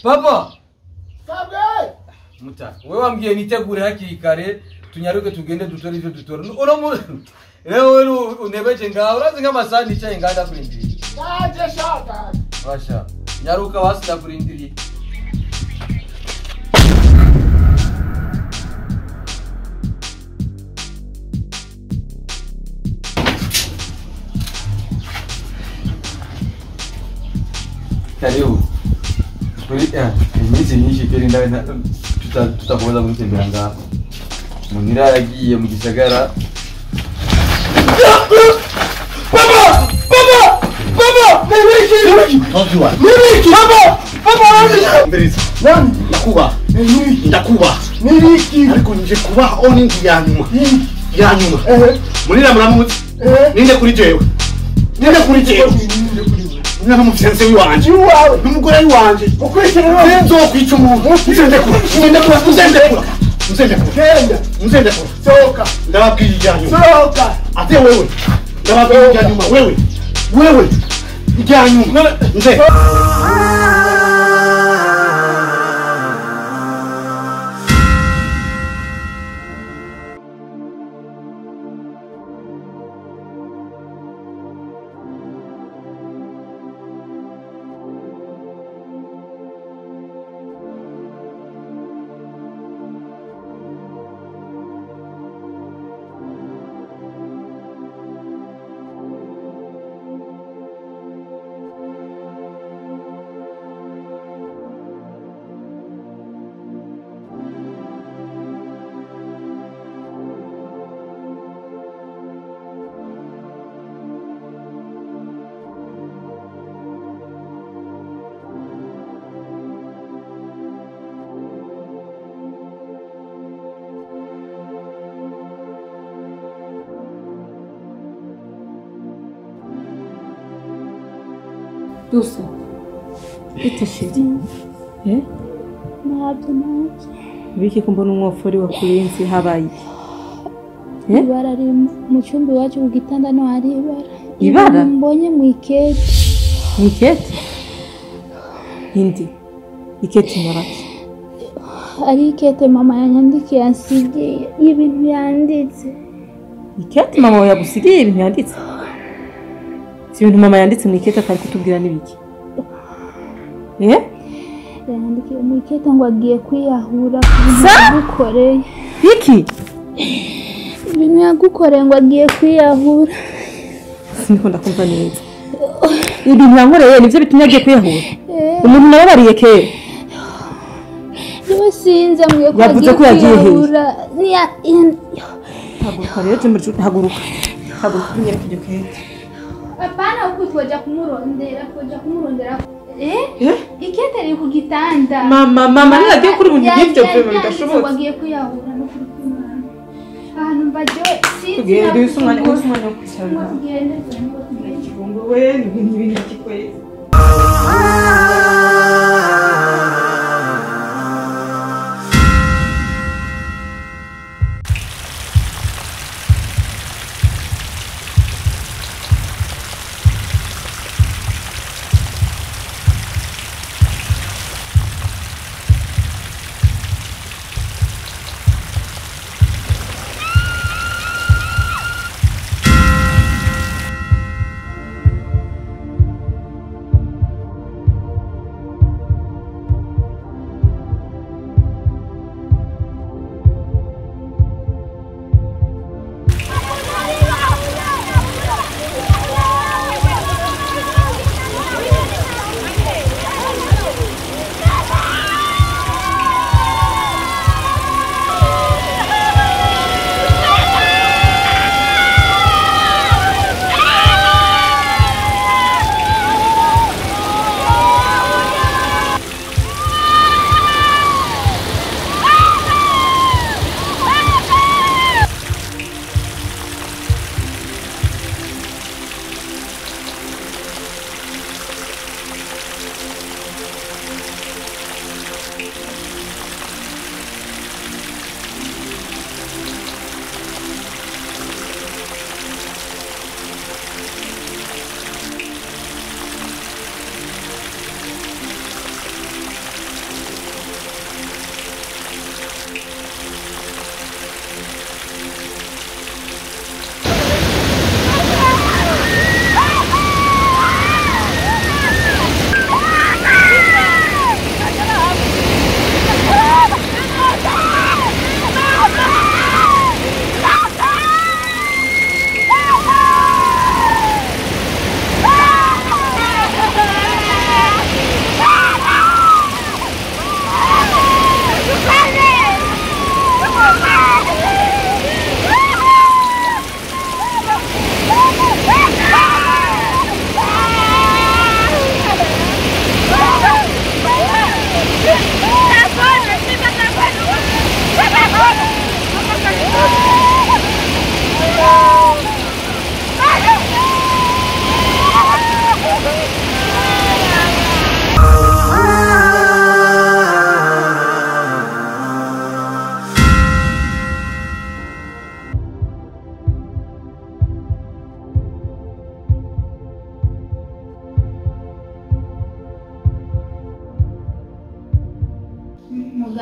Papa! Muta, wewe wambwiye nitegure hakiri kare tunyaruke tugende dutore ivyo dutora. Uno rero wewe unebeje ngaho urazi nk'amasaha nicaye ngaho ndakurindiriye. Ndaje shaka. Basha, nyaruka wasi ndakurindiriye. Karibu. Iminsi myinshi kera tutakomeza gutembera ngaho. Munira yagiye mu gisagara. Papa! Papa! Papa! Nibiki! Nibiki! Papa! Papa! Mbiriza. Ndakuba. Ndakuba. Nibiki! Ariko nje kuba oni ya nyuma. Ya nyuma. Munira muramutse. Ninde kuri jewe. Ninde kuri jewe. Nina mufyense wiwanje. Iwawe. N'umugore wiwanje. Ukurikira nzokwica umuntu. Nzendekura. Nzendekura. Nzendekura. Nzendekura. Genda. Nzendekura. Sohoka. Ndababwiye ijya nyuma. Sohoka. Ate wewe. Ndababwiye ijya nyuma wewe. Wewe. Ijya nyuma. Nze. Dusa, bite shiri? Eh? Ntabyo ntabyo. Biki ko mbona umwofori wakurenze habaye iki? Eh? Ibara riri mu cyumba iwacu ku gitanda no hari ibara. Ibara? Mbonye mu ikete. Mu ikete? Indi. Ikete nyabaki. Ari ikete mama yanyandikiye yansigiye ibintu yanditse. Ikete mama yagusigiye ibintu yanditse? Si ibintu mama yanditse mu ikete atari kutubwira n'ibiki? Eh? Yandikiye mu ikete ngo agiye kwiyahura yagukoreye. Iki? Ibintu yagukoreye ngo agiye kwiyahura. Siniko ndakumva neza. Ibintu yankoreye nivyo bitumye agiye kwiyahura. Umuntu nababariye kera. Niwe sinzi ambwiye ko agiye kwiyahura. Haguruka rero haguruka. Haguruka tunyereke iryo kete. Hapana huku twaja kumurondera, twaja kumurondera. Eh? Ikete riri ku gitanda. Mama, mama niragiye kuri ubu ngivyo vyema bidashobotse. Wagiye kwiyahura no kuri kwimana. Ahantu mbaje sinzi. Tugende usumane usumane kwicara. Tugende kibungo we ni ibintu kikwezi.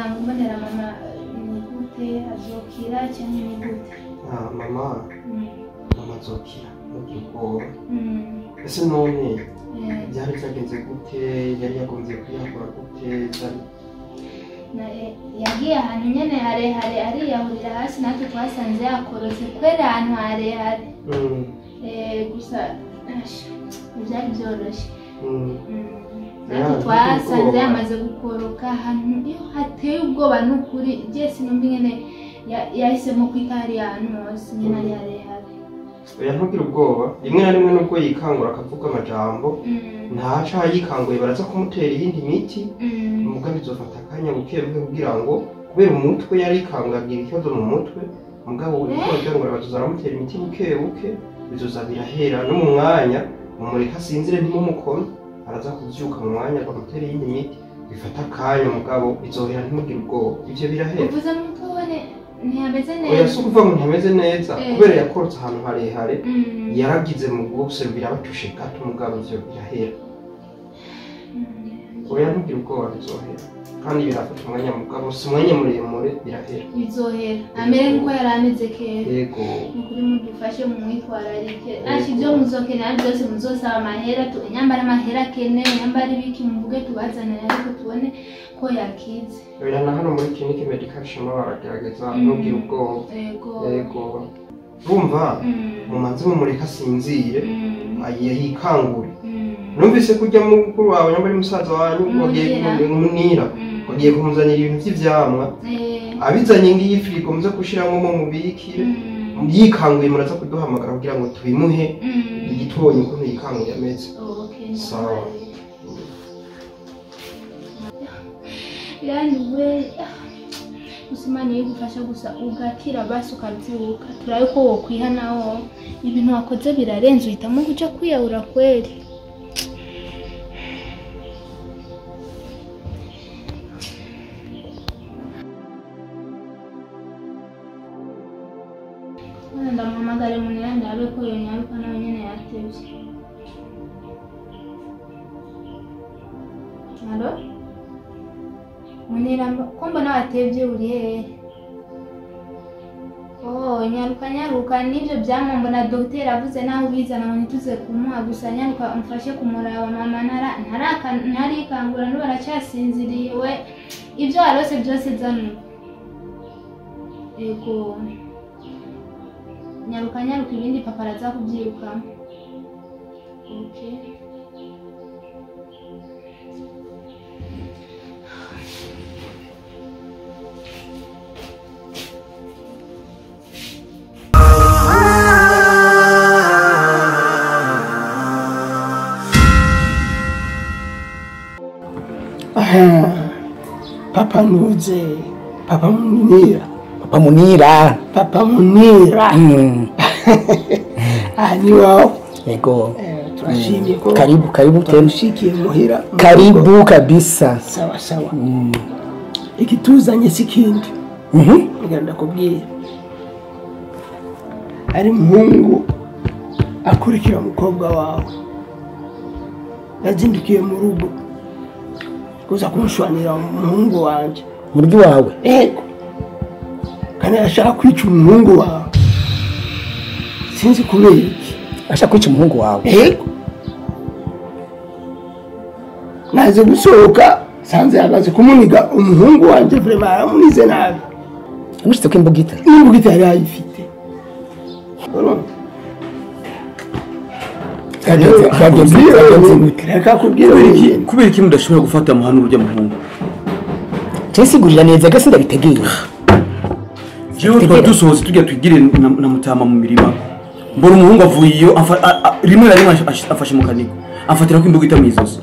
Muganga umbonera mama ni gute azokira cyangwa ni gute? Ah mama. Mama azokira. Ntugire ubwoba. Ese none byari byagenze gute? Yari yagombye kwiyahura gute? Yagiye ahantu nyene harehare ariyahurira hasi natwe twasanze yakorotse kwera ahantu harehare. Gusa byari byoroshye. Natwe twasanze yamaze gukoroka ahantu iyo hateye ubwoba n'ukuri je sinumva ingene yahisemo kwita hariya ahantu hose nyene ari harehare. Oya ntugire ubwoba, rimwe na rimwe nubwo yikangura akavuga amajambo ntaca yikanguye baraza kumutera iyindi miti mugabo bizofata akanya buke buke kugira ngo kubera umutwe yari yikanguye agira ikibazo mu mutwe mugabo kugira ngo bazoza baramutera imiti buke buke bizoza birahera no mu mwanya mumureka asinzire ntimumukome araza kuvyuka mu mwanya bamutera iyindi miti bifata akanya mugabo bizohera ntimugire ubwoba ivyo birahera. Uvuze umutwe wone ntiyameze neza? Oya si ukuvuga ngo ntameze neza kubera yakorotse ahantu harehare yaragize mu bwose birabatushe gato mugabo ivyo birahera. Oya ntugire ubwoba bizohera kandi birafata umwanya mugabo si umwanya muremure birahera. Bizohera amere nkuko yari ameze kera. Yego nukuri mudufashe mumwitwararike asha ibyo muzokenera byose muzosaba amahera nyambara amahera akenewe nyambara ibiki muvuge tubazanire ariko tubone ko yakize. Oya na hano muri clinique medical Shema baragerageza ntugire ubwoba. Yego yego urumva mumanze mumureka asinzire yikangure. Numvise kujya mukuru wawe nyamba ari musaza wanyu wagiye kumunira wagiye kumuzanira ibintu by'ivyamwa abizanye ngiyi frigo muze kushiramo mu mubikire yikanguye muraza kuduhamagara kugira ngo tubimuhe igitubonye ukuntu yikanguye ameze. Sawa. Yani we usimani yigufasha gusa ugakira basi ukabyuka turaye ko wokwihanaho ibintu wakoze birarenze uhitamo kuja kwiyahura kweli. Ndamuhamagare Munira ndabe ko yonyaruka nawe nyene yatevye. Allo? Munira ko mbona watevye uri hehe? Oh, nyaruka nyaruka nivyo vyamwa mbona dogiteri avuze naho ubizana ngo ntituze kumuha gusa nyaruka umfashe kumuraba mama ntarikangura n'ubu aracyasinziriye we ibyo warose byose zano. Ego nyaruka nyaruka ibindi papa araza kubyiruka. Okay. Papa Nuze, Papa Munira. Papa Munira. Papa Munira. Ah, ni wao. Yego. Turashimye ko. Karibu, karibu tena. Tushikiye muhira. Karibu kabisa. Sawa sawa. Ikituzanye si kindi. Ngira ndakubwira. Ari muhungu akurikira umukobwa wawe. Yazindukiye mu rugo. Kuza kunshwanira umuhungu wanje. Murwi wawe? Yego. Kandi ashaka kwica umuhungu wawe. Sinzi kubera iki. Ashaka kwica umuhungu wawe? Yego. Naze gusohoka sanze yamaze kumuniga umuhungu wanje vraiment aramunize nabi. Amushitse ko imbugita? Imbugita yari ayifite. Kubera iki mudashobora gufata muhanu urya muhungu? Cyesigurira neza gase ndabitegeye. Jewe twa dusohotse tujya twigire na mutama mu mirima. Mbona umuhungu avuye iyo rimwe na rimwe afashe mu kanigo. Amfatira ko imbugita mwizosi.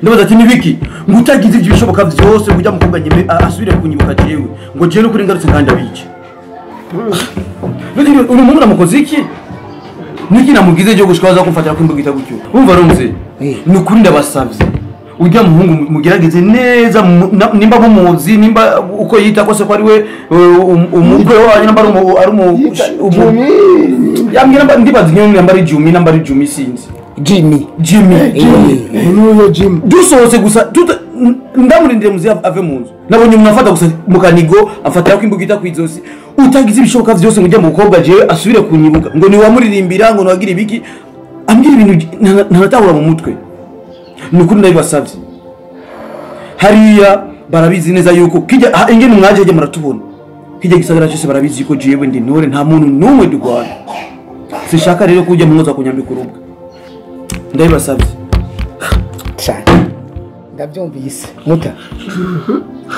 Ndabaza ati nibiki ngo utagize ibyo bishoboka byose kujya mukobwa nyime asubire kunyibuka jewe ngo jewe kuri ngarutse kandi abice. None uri muhungu namukoze iki? Niki namugize cyo gushikaza kumfatira ko imbugita gutyo. Umva rumze. Ni ukuri ndabasavye. Ujya muhungu mugerageze neza nimba mumuzi nimba uko yita kose ko ari we umukwe wanyu namba ari umu yambwira namba ndibaza nyine namba ari Jumi namba ari Jumi sinzi. Jimmy Jimmy nuyo Jimmy dusohotse gusa Ndamurindire muzi ave mu nzu. Nabonye umuntu afata gusa mu kanigo afatira ko imbugita kwizosi. Utagize ibishoboka vyose ngo ujye mu mukobwa jewe asubire kunyibuka ngo ni wamuririmbira ngo nwagira ibiki ambwira ibintu ntanatahura mu mutwe. Nukuri ndabibasavye. Hariya barabizi neza yuko kijya ingene mwaje je muratubona. Kijya gisagara cyose barabizi yuko jewe ndi ntore nta muntu numwe dugwana. Sishaka rero kujya munoza kunyambika urubwa. Ndabibasavye. Cyane. Ndabyumvise muta.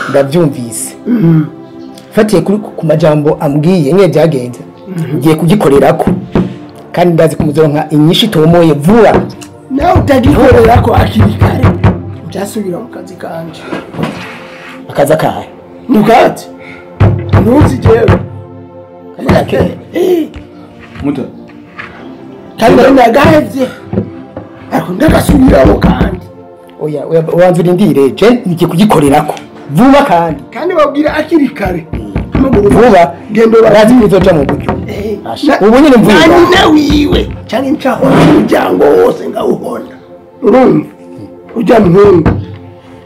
Ndabyumvise. Fatiye kuri ku majambo ambwiye ngiye byagenze. Ngiye kugikorerako. Kandi ndazi kumuzoronka inyinshi tomoye vuba. Nawe utagikorerako akiri kare. Byasubira mu kazi kanje. Akazi akahe? Nukati. Ntuzi jewe. Eh. Muta. Kandi ndagahevye. Ariko ndagasubiramo kandi. Oya, ubanza urindire je ngiye kugikorerako vuba kandi. Kandi babwira akiri kare. Vuba gendo barazi kuzoja mu buryo. Ubu nyine mvuye. Nani wiwe cyane ncaho umuryango wose ngawuhonda. Urumva? Ujya muhungu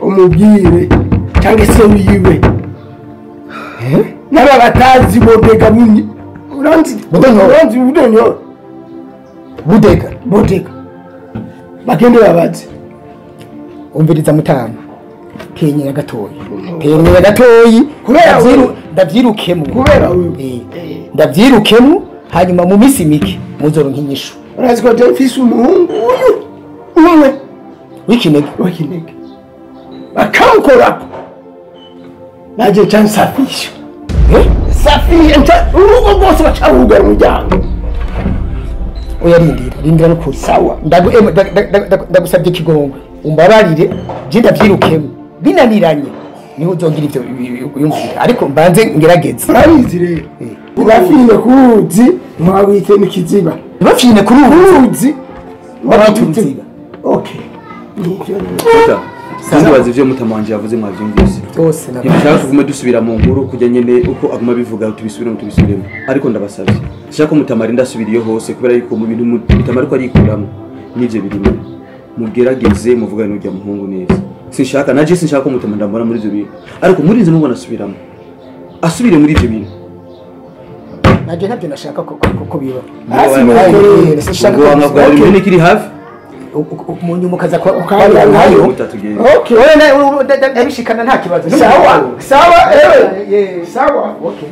umubwire cyangwa se wiwe. Naba batazi bodega bunyi. Uranzi uranzi budonyo. Budega, bodega. Bagende babazi. Umviriza mutama. Kenyera gatoyi. Kenyera gatoyi. Kubera ndavyirukemo. Kubera wewe. Ndavyirukemo hanyuma mu misi mike muzoronka inyishu. Urazi ko mfise umuhungu uyu umwe w'ikinege. W'ikinege. Bakankorako. Naje chansafisha. Safisha urugo rwose bacawugara umuryango. Oya rindira, rindira n'ukuri. Sawa. Ndagusabye ikigongwe. Umbabarire je ndavyirukemo. Binaniranye niho uzogira ivyo uyumvira ariko mbanze ngerageze. Urabizi rero. Urafine kuruzi mwawite n'ikiziba. Bafine kuri uruzi mwawite. Okay. Sinzi ivyo mutama wanje yavuze mwavyumvise. Byose nabishaka kugume dusubira mu nkuru kujya nyene uko aguma bivuga tubisubiremo ariko ndabasabye. Shaka ko mutama arinda asubiriyo hose kubera yuko mu bintu mutama ariko arikuramo nivyo birimo. Mugerageze muvugane n'ujya muhungu neza. Sinshaka naje sinshaka ko mutama ndambona muri ivyo bintu. Ariko murinze mubona asubiramo. Asubire muri ivyo bintu. Naje ntabyo nashaka ko biba. Sinshaka ko biri kiri hafi. Umuntu mukaza kwa nayo. Okay. Wewe ndabishikana nta kibazo. Sawa. Sawa ewe. Sawa. Okay.